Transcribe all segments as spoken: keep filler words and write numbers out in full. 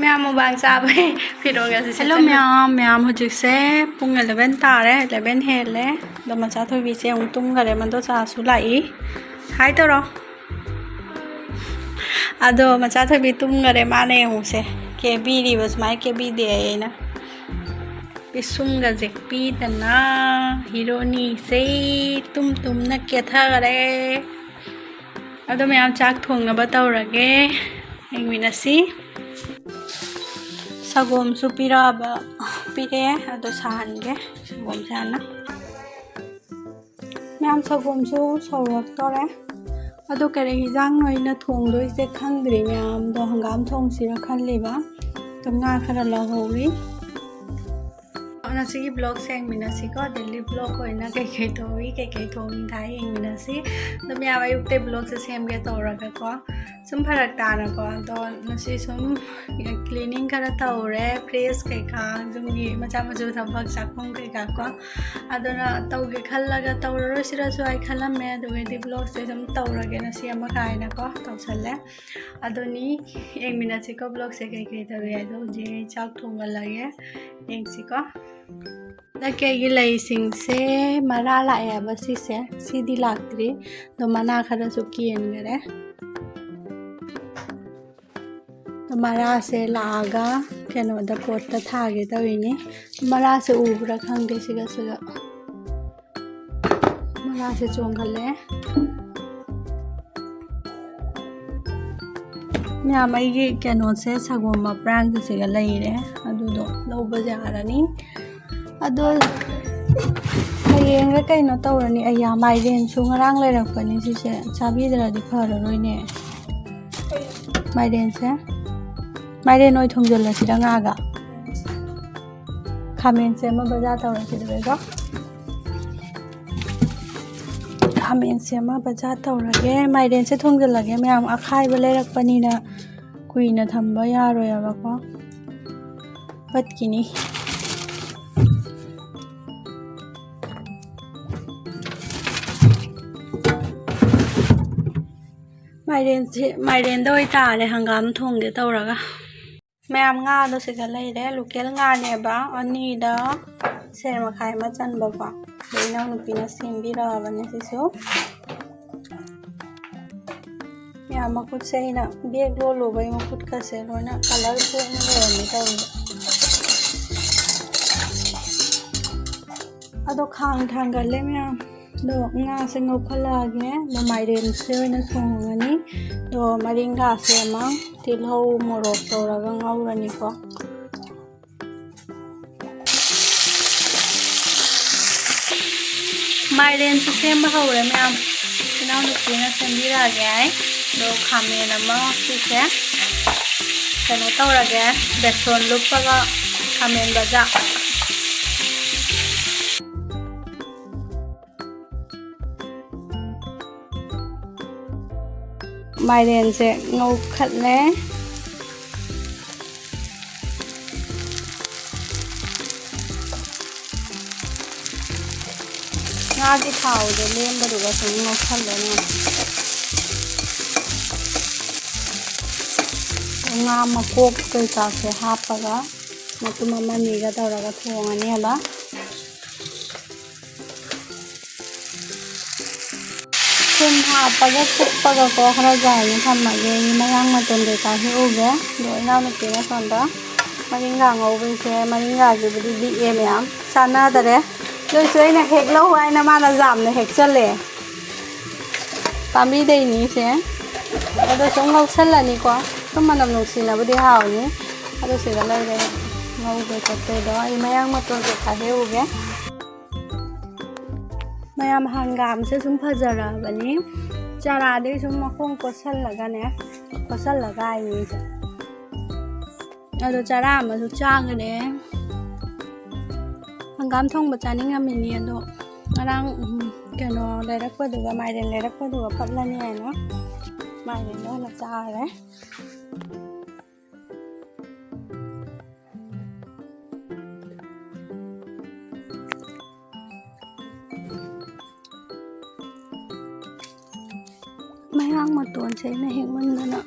ꯃꯌꯥꯝ ꯃꯨꯛꯕꯥꯡ ꯆꯥꯕꯩ ꯐꯤꯔꯣꯜꯒꯁꯦ ꯍꯦꯜꯂꯣ ꯁꯦꯠꯆꯜꯂꯦ꯫ ꯃꯌꯥꯝ, ꯃꯌꯥꯝ ꯍꯧꯖꯤꯛꯁꯦ ꯄꯨꯡ eleven ꯇꯥꯔꯦ, eleven ꯍꯦꯜꯂꯦ꯫ ꯑꯗꯣ ꯃꯆꯥ ꯊꯣꯏꯕꯤꯁꯦ ꯑꯃꯨꯛ ꯇꯨꯝꯈꯔꯦ, ꯃꯗꯣ ꯆꯥꯁꯨ ꯂꯥꯛꯏ꯫ ꯍꯥꯏ ꯇꯧꯔꯣ꯫ ꯑꯗꯣ ꯃꯆꯥ ꯊꯣꯏꯕꯤ ꯇꯨꯝꯈꯔꯦ, ꯃꯥꯅ ꯌꯦꯡꯉꯨꯁꯦ ꯀꯦꯕꯤꯔꯤꯕ, ꯁꯨꯃꯥꯏꯅ ꯀꯦꯕꯤꯗꯦ ꯑꯩꯅ꯫ ꯄꯤꯁꯨꯝꯒꯁꯦ ꯄꯤꯗꯅ ꯍꯤꯔꯣꯅꯤꯁꯦ ꯇꯨꯝ ꯇꯨꯝꯅ ꯀꯦꯊꯈꯔꯦ꯫ ꯑꯗꯣ ꯃꯌꯥꯝ ꯆꯥꯛ ꯊꯣꯡꯅꯕ ꯇꯧꯔꯒꯦ, ꯌꯦꯡꯃꯤꯟꯅꯁꯤ꯫ ꯁꯒꯣꯝꯁꯨ ꯄꯤꯔꯛꯑꯕ, ꯄꯤꯔꯛꯑꯦ, ꯑꯗꯣ ꯁꯥꯍꯟꯒꯦ ꯁꯒꯣꯝꯁꯦ ꯍꯥꯟꯅ꯫ ꯃꯌꯥꯝ ꯁꯒꯣꯝꯁꯨ ꯁꯧꯔꯛꯇꯣꯔꯦ꯫ ꯑꯗꯣ ꯀꯔꯤ ꯍꯤꯟꯖꯥꯡꯅꯣ ꯑꯩꯅ ꯊꯣꯡꯗꯣꯏꯁꯦ ꯈꯪꯗ꯭ꯔꯤ ꯃꯌꯥꯝꯗꯣ, ꯍꯪꯒꯥꯝ ꯊꯣꯡꯁꯤꯔ ꯈꯜꯂꯤꯕ꯫ ꯑꯗꯣ ꯉꯥ ꯈꯔ ꯂꯧꯍꯧꯔꯤ꯫ ꯉꯁꯤꯒꯤ vlog ꯌꯦꯡꯃꯤꯟꯅꯁꯤꯀꯣ, daily vlog ꯑꯣꯏꯅ ꯀꯩꯀꯩ ꯊꯣꯡꯉꯤ, ꯀꯩꯀꯩ ꯊꯣꯡꯉꯤ ꯀꯥꯏ ꯌꯦꯡꯃꯤꯟꯅꯁꯤ꯫ ꯑꯗꯣ ꯃꯌꯥꯝ ꯑꯌꯨꯛꯇꯩ vlogꯁꯦ ꯁꯦꯝꯒꯦ ꯇꯧꯔꯒꯀꯣ, ꯁꯨꯝ ꯐꯔꯛ ꯇꯥꯅꯀꯣ, ꯑꯗꯣ ꯉꯁꯤ ꯁꯨꯝ cleaning ꯈꯔ ꯇꯧꯔꯦ, press ꯀꯩꯀꯥ, ꯌꯨꯝꯒꯤ ꯃꯆꯥ ꯃꯁꯨ ꯊꯕꯛ, ꯆꯥꯛꯈꯨꯝ ꯀꯩꯀꯥ ꯀꯣ, ꯑꯗꯨꯅ ꯇꯧꯒꯦ ꯈꯜꯂꯒ ꯇꯧꯔꯔꯣꯏꯁꯤꯔꯁꯨ ꯑꯩ ꯈꯜꯂꯝꯃꯦ꯫ ꯑꯗꯨꯒꯗꯤ vlogꯁꯦ ꯁꯨꯝ ꯇꯧꯔꯒꯦꯅ ꯁꯦꯝꯃ ꯀꯥꯏꯅꯀꯣ ꯇꯧꯁꯜꯂꯦ꯫ ꯑꯗꯨꯅꯤ, ꯌꯦꯡꯃꯤꯟꯅꯁꯤꯀꯣ vlogꯁꯦ ꯀꯩꯀꯩ ꯇꯧꯏ ꯍꯥꯏꯗꯣ꯫ ꯍꯧꯖꯤꯛ ꯑꯩ ꯆꯥꯛ ꯊꯣꯡꯒꯠꯂꯒꯦ, ꯌꯦꯡꯁꯤꯀꯣ꯫ ꯍꯟꯗꯛꯀꯤ ꯑꯩꯒꯤ ꯂꯩꯁꯤꯡꯁꯦ ꯃꯔꯥ ꯂꯥꯛꯑꯦꯕ ꯁꯤꯁꯦ, ꯁꯤꯗꯤ ꯂꯥꯛꯇ꯭ꯔꯤ꯫ ꯑꯗꯣ ꯃꯅꯥ ꯈꯔꯁꯨ ꯀꯦꯟꯈꯔꯦ꯫ ꯑꯗꯣ ꯃꯔꯥꯁꯦ ꯂꯥꯛꯑꯒ ꯀꯩꯅꯣꯗ potꯇ ꯊꯥꯒꯦ ꯇꯧꯔꯤꯅꯤ꯫ ꯃꯔꯥꯁꯦ ꯎꯕ꯭ꯔꯥ ꯈꯪꯗꯦ, ꯁꯤꯒ ꯁꯤꯒ ꯃꯔꯥꯁꯦ ꯆꯣꯡꯈꯠꯂꯛꯑꯦ꯫ ꯃꯌꯥꯝ, ꯑꯩꯒꯤ ꯀꯩꯅꯣꯁꯦ, ꯁꯒꯣꯝ ꯃꯄ꯭ꯔꯥꯡꯁꯦ ꯁꯤꯒ ꯂꯩꯔꯦ, ꯑꯗꯨꯗꯣ ꯂꯧꯕ ꯌꯥꯔꯅꯤ꯫ ꯑꯗꯣ ꯍꯌꯦꯡꯒ ꯀꯩꯅꯣ ꯇꯧꯔꯅꯤ꯫ ꯑꯩꯌꯥ, ꯃꯥꯏꯔꯦꯟꯁꯨ ꯉꯔꯥꯡ ꯂꯩꯔꯛꯄꯅꯤ, ꯁꯤꯁꯦ ꯆꯥꯕꯤꯗ꯭ꯔꯗꯤ ꯐꯔꯔꯣꯏꯅꯦ꯫ ꯃꯥꯏꯔꯦꯟꯁꯦ, ꯃꯥꯏꯔꯦꯟ ꯑꯣꯏ ꯊꯣꯡꯖꯤꯜꯂꯁꯤꯔ ꯉꯥꯒ? ꯈꯥꯃꯦꯟꯁꯦ ꯑꯃ ꯕꯖꯥꯔ ꯇꯧꯔꯁꯤꯗꯅꯀꯣ꯫ ꯈꯥꯃꯦꯟꯁꯦ ꯑꯃ ꯕꯖꯥꯔ ꯇꯧꯔꯒꯦ, ꯃꯥꯏꯔꯦꯟꯁꯦ ꯊꯣꯡꯖꯤꯜꯂꯒꯦ꯫ ꯃꯌꯥꯝ ꯑꯈꯥꯏꯕ ꯂꯩꯔꯛꯄꯅꯤꯅ ꯀꯨꯏꯅ ꯊꯝꯕ ꯌꯥꯔꯣꯏꯕꯀꯣ, ꯄꯠꯈꯤꯅꯤ꯫ ꯃꯥꯏꯔꯦꯟꯁꯦ, ꯃꯥꯏꯔꯦꯟꯗ ꯑꯣꯏꯇꯥꯔꯦ, ꯍꯪꯒꯥꯝ ꯊꯣꯡꯒꯦ ꯇꯧꯔꯒ꯫ ꯃꯌꯥꯝ, ꯉꯥꯗꯣ ꯁꯤꯗ ꯂꯩꯔꯦ꯫ ꯂꯣꯀꯦꯜ ꯉꯥꯅꯦꯕ, ꯑꯅꯤꯗ ꯁꯦꯔ ꯃꯈꯥꯏ ꯑꯃ ꯆꯟꯕꯀꯣ꯫ ꯑꯗꯩ ꯏꯅꯥꯎꯅꯨꯄꯤꯅ ꯁꯦꯝꯕꯤꯔꯛꯑꯕꯅꯦ ꯁꯤꯁꯨ꯫ ꯃꯌꯥꯝ, ꯃꯈꯨꯠꯁꯦ ꯑꯩꯅ ꯕꯦꯒ ꯂꯣꯜꯂꯨꯕꯩ ꯃꯈꯨꯠꯀꯁꯦ ꯂꯣꯏꯅ ꯀꯂꯔ ꯊꯣꯛꯅ ꯂꯩꯔꯝꯃꯦ ꯇꯧꯔꯤꯕ꯫ ꯑꯗꯣ ꯈꯥꯡ ꯊꯥꯡꯒꯠꯂꯦ ꯃꯌꯥꯝ꯫ ꯑꯗꯣ ꯉꯥꯁꯦ ꯉꯧꯈꯠꯂꯛꯑꯒꯦ꯫ ꯑꯗꯣ ꯃꯥꯏꯔꯦꯟꯁꯦ ꯑꯣꯏꯅ ꯊꯣꯡꯉꯅꯤ꯫ ꯑꯗꯣ ꯃꯔꯤꯡꯒꯥꯁꯦ ꯑꯃ ꯇꯤꯜꯍꯧ ꯃꯣꯔꯣꯛ ꯇꯧꯔꯒ ꯉꯧꯔꯅꯤꯀꯣ꯫ ꯃꯥꯏꯔꯦꯟꯁꯨ ꯁꯦꯝꯕ ꯍꯧꯔꯦ ꯃꯌꯥꯝ꯫ ꯏꯅꯥꯎꯅꯨꯄꯤꯅ ꯁꯦꯝꯕꯤꯔꯛꯑꯒꯦ ꯍꯥꯏ꯫ ꯑꯗꯣ ꯈꯥꯃꯦꯟ ꯑꯃ ꯁꯤꯁꯦ ꯀꯩꯅꯣ ꯇꯧꯔꯒꯦ, ꯕꯦꯁꯣꯟ ꯂꯨꯞꯄꯒ ꯈꯥꯃꯦꯟ ꯕꯖꯥ꯫ ꯃꯥꯏꯔꯦꯟꯁꯦ ꯉꯧꯈꯠꯂꯦ꯫ ꯉꯥꯒꯤ ꯊꯥꯎꯗꯣ ꯂꯦꯝꯕꯗꯨꯒ ꯁꯨꯝ ꯉꯧꯁꯜꯂꯅꯤ꯫ ꯉꯥ ꯃꯀꯣꯛ ꯀꯩꯀꯥꯁꯦ ꯍꯥꯞꯄꯒ ꯃꯇꯨꯝ ꯑꯃꯅꯤꯒ ꯇꯧꯔꯒ ꯊꯣꯡꯉꯅꯦꯕ꯫ ꯊꯨꯝ ꯍꯥꯞꯄꯒ ꯀꯨꯞꯄꯒꯀꯣ ꯈꯔ ꯌꯥꯏꯅ ꯊꯝꯃꯒꯦ꯫ ꯑꯩ ꯃꯌꯥꯡ ꯃꯇꯣꯟ ꯀꯩꯀꯥ ꯍꯦꯛꯎꯒꯦ꯫ ꯑꯗꯣ ꯏꯅꯥꯎꯅꯨꯄꯤꯅ ꯁꯣꯝꯗ ꯃꯔꯤꯡꯒꯥ ꯉꯧꯕꯁꯦ, ꯃꯔꯤꯡꯒꯥꯁꯤꯕꯨꯗꯤ ꯂꯤꯛꯑꯦ ꯃꯌꯥꯝ, ꯆꯥꯟꯅꯗꯔꯦ꯫ ꯑꯗꯨꯏꯁꯨ ꯑꯩꯅ ꯍꯦꯛ ꯂꯧ ꯍꯥꯏꯅ ꯃꯥꯅ ꯌꯥꯝꯅ ꯍꯦꯛꯆꯜꯂꯦ꯫ ꯄꯥꯝꯕꯤꯗꯩꯅꯤꯁꯦ꯫ ꯑꯗꯣ ꯁꯨꯝ ꯉꯧꯁꯜꯂꯅꯤꯀꯣ꯫ ꯁꯨꯝ ꯃꯅꯝ ꯅꯨꯡꯁꯤꯅꯕꯗꯤ ꯍꯥꯎꯅꯤ꯫ ꯑꯗꯣ ꯁꯤꯗ ꯂꯩꯔꯦ ꯉꯧꯕ ꯈꯣꯠꯄꯩꯗꯣ꯫ ꯑꯩ ꯃꯌꯥꯡ ꯃꯇꯣꯟ ꯀꯩꯀꯥ ꯍꯦꯛꯎꯒꯦ꯫ ꯃꯌꯥꯝ, ꯍꯪꯒꯥꯝꯁꯦ ꯁꯨꯝ ꯐꯖꯔꯛꯑꯕꯅꯤ꯫ ꯆꯥꯔꯥꯗꯩ ꯁꯨꯝ ꯃꯈꯣꯡ ꯀꯣꯠꯁꯜꯂꯒꯅꯦ, ꯀꯣꯠꯁꯜꯂꯒ ꯍꯥꯏꯅꯤꯁꯦ꯫ ꯑꯗꯣ ꯆꯥꯔꯥ ꯑꯃꯁꯨ ꯆꯥꯈ꯭ꯔꯦ꯫ ꯍꯪꯒꯥꯝ ꯊꯣꯡꯕ ꯆꯥꯅꯤꯡꯉꯝꯃꯤꯅꯤ, ꯑꯗꯣ ꯉꯔꯥꯡ, ꯎꯝ, ꯀꯩꯅꯣ ꯂꯩꯔꯛꯄꯗꯨꯒ, ꯃꯥꯏꯔꯦꯟ ꯂꯩꯔꯛꯄꯗꯨꯒ ꯄꯠꯂꯅꯤ ꯍꯥꯏꯅ ꯃꯥꯏꯔꯦꯟꯗꯣ ꯍꯥꯟꯅ ꯆꯥꯔꯦ꯫ ꯃꯌꯥꯡ ꯃꯇꯣꯟꯁꯦ ꯑꯩꯅ ꯍꯦꯛꯃꯟꯗꯅ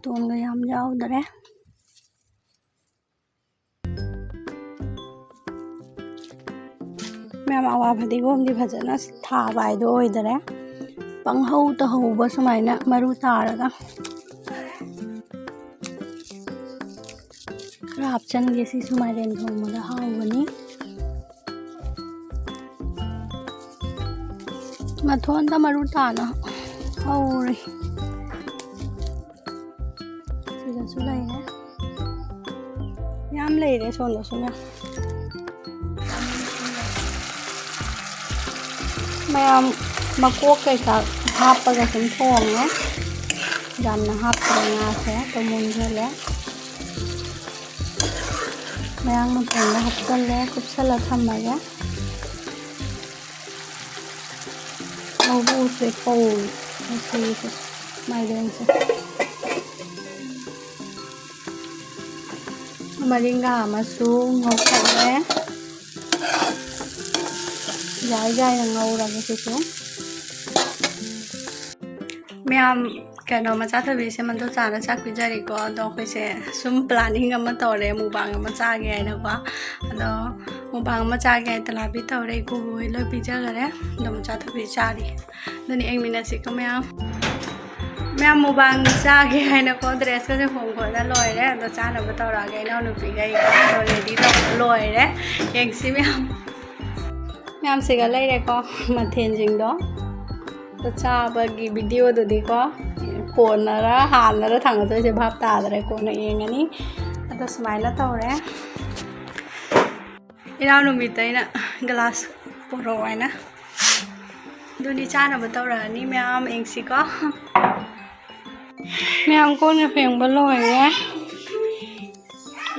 ꯇꯣꯟꯒ ꯌꯥꯝ ꯌꯥꯎꯗꯔꯦ꯫ ꯃꯌꯥꯝ, ꯑꯋꯥ ꯐꯗꯤꯒꯣꯝꯗꯤ ꯐꯖꯅ ꯊꯥꯕ ꯍꯥꯏꯗꯣ ꯑꯣꯏꯗꯔꯦ꯫ ꯄꯪꯍꯧꯗ ꯍꯧꯕ ꯁꯨꯃꯥꯏꯅ ꯃꯔꯨ ꯇꯥꯔꯒ꯫ ꯈꯔ ꯍꯥꯞꯆꯟꯒꯦ, ꯁꯤꯁꯨ ꯃꯥꯏꯔꯦꯟ ꯊꯣꯡꯕꯗ ꯍꯥꯎꯕꯅꯤ꯫ ꯃꯊꯣꯟꯗ ꯃꯔꯨ ꯇꯥꯅ ꯍꯧꯔꯤ꯫ ꯁꯤꯗꯁꯨ ꯂꯩꯔꯦ꯫ ꯌꯥꯝ ꯂꯩꯔꯦ ꯁꯣꯝꯗꯁꯨ ꯃꯌꯥꯝ꯫ ꯃꯌꯥꯝ ꯃꯀꯣꯛ ꯀꯩꯀꯥ ꯍꯥꯞꯄꯒ ꯁꯨꯝ ꯊꯣꯡꯉꯦ꯫ ꯌꯥꯝꯅ ꯍꯥꯞꯇ꯭ꯔꯦ ꯉꯥꯁꯦ, ꯑꯗꯨꯝ ꯃꯨꯟꯍꯜꯂꯦ꯫ ꯃꯌꯥꯝ ꯃꯇꯣꯟꯗ ꯍꯥꯞꯆꯜꯂꯦ, ꯀꯨꯞꯁꯜꯂ ꯊꯝꯃꯒꯦ꯫ ꯂꯧꯕꯨꯛꯁꯦ ꯀꯧꯔꯦ ꯉꯁꯤꯒꯤꯁꯦ ꯃꯥꯏꯔꯦꯟꯁꯦ꯫ ꯃꯔꯤꯡꯒꯥ ꯑꯃꯁꯨ ꯉꯧꯊꯠꯂꯦ꯫ ꯌꯥꯏ ꯌꯥꯏꯅ ꯉꯧꯔꯒꯦ ꯁꯤꯁꯨ꯫ ꯃꯌꯥꯝ, ꯀꯩꯅꯣ, ꯃꯆꯥ ꯊꯣꯏꯕꯤꯁꯦ ꯃꯟꯗꯣ ꯆꯥꯅ ꯆꯥꯛ ꯄꯤꯖꯔꯤꯀꯣ꯫ ꯑꯗꯣ ꯑꯩꯈꯣꯏꯁꯦ ꯁꯨꯝ planning ꯑꯃ ꯇꯧꯔꯦ, mukbang ꯑꯃ ꯆꯥꯒꯦ ꯍꯥꯏꯅꯀꯣ꯫ ꯑꯗꯣ mukbang ꯑꯃ ꯆꯥꯒꯦ ꯍꯥꯏꯅ ꯇꯂꯥꯕꯤ ꯇꯧꯔꯦ, ꯏꯀꯨꯕꯣꯛ ꯍꯣꯏ ꯂꯣꯏ ꯄꯤꯖꯈꯔꯦ꯫ ꯑꯗꯣ ꯃꯆꯥ ꯊꯣꯏꯕꯤ ꯆꯥꯔꯤ꯫ ꯑꯗꯨꯅ ꯌꯦꯡꯃꯤꯟꯅꯁꯤꯀꯣ ꯃꯌꯥꯝ꯫ ꯃꯌꯥꯝ, mukbang ꯆꯥꯒꯦ ꯍꯥꯏꯅꯀꯣ dressꯀꯁꯦ ꯍꯣꯡ ꯈꯣꯠꯅ ꯂꯣꯏꯔꯦ꯫ ꯑꯗꯣ ꯆꯥꯅꯕ ꯇꯧꯔꯛꯑꯒꯦ ꯏꯅꯥꯎꯅꯨꯄꯤꯒ ꯑꯩꯒ꯫ ꯑꯗꯣ ready ꯇꯧꯕ ꯂꯣꯏꯔꯦ꯫ ꯌꯦꯡꯁꯤ ꯃꯌꯥꯝ꯫ ꯃꯌꯥꯝꯁꯤꯒ ꯂꯩꯔꯦꯀꯣ ꯃꯊꯦꯜꯁꯤꯡꯗꯣ꯫ ꯑꯗꯣ ꯆꯥꯕꯒꯤ videoꯗꯨꯗꯤꯀꯣ ꯀꯣꯟꯅꯔ ꯍꯥꯟꯅꯔ ꯊꯥꯡꯒꯠꯇꯣꯏꯁꯦ ꯚꯥꯞ ꯇꯥꯗ꯭ꯔꯦ, ꯀꯣꯟꯅ ꯌꯦꯡꯉꯅꯤ꯫ ꯑꯗꯣ ꯁꯨꯃꯥꯏꯅ ꯇꯧꯔꯦ꯫ ꯏꯅꯥꯎꯅꯨꯄꯤꯗ ꯑꯩꯅ glass ꯄꯨꯔꯛꯑꯣ ꯍꯥꯏꯅ꯫ ꯑꯗꯨꯅꯤ ꯆꯥꯅꯕ ꯇꯧꯔꯛꯑꯅꯤ ꯃꯌꯥꯝ, ꯌꯦꯡꯁꯤꯀꯣ꯫ ꯃꯌꯥꯝ ꯀꯣꯟꯒ ꯐꯦꯡꯕ ꯂꯣꯏꯔꯦ꯫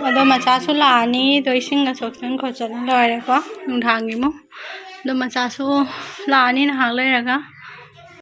ꯑꯗꯣ ꯃꯆꯥꯁꯨ ꯂꯥꯛꯑꯅꯤ꯫ ꯑꯗꯣ ꯏꯁꯤꯡꯒ ꯁꯣꯛꯆꯟ ꯈꯣꯠꯆꯟ ꯂꯣꯏꯔꯦꯀꯣ ꯅꯨꯡꯗꯥꯡꯒꯤ ꯑꯃꯨꯛ꯫ ꯑꯗꯣ ꯃꯆꯥꯁꯨ ꯂꯥꯛꯑꯅꯤ ꯉꯥꯏꯍꯥꯛ ꯂꯩꯔꯒ꯫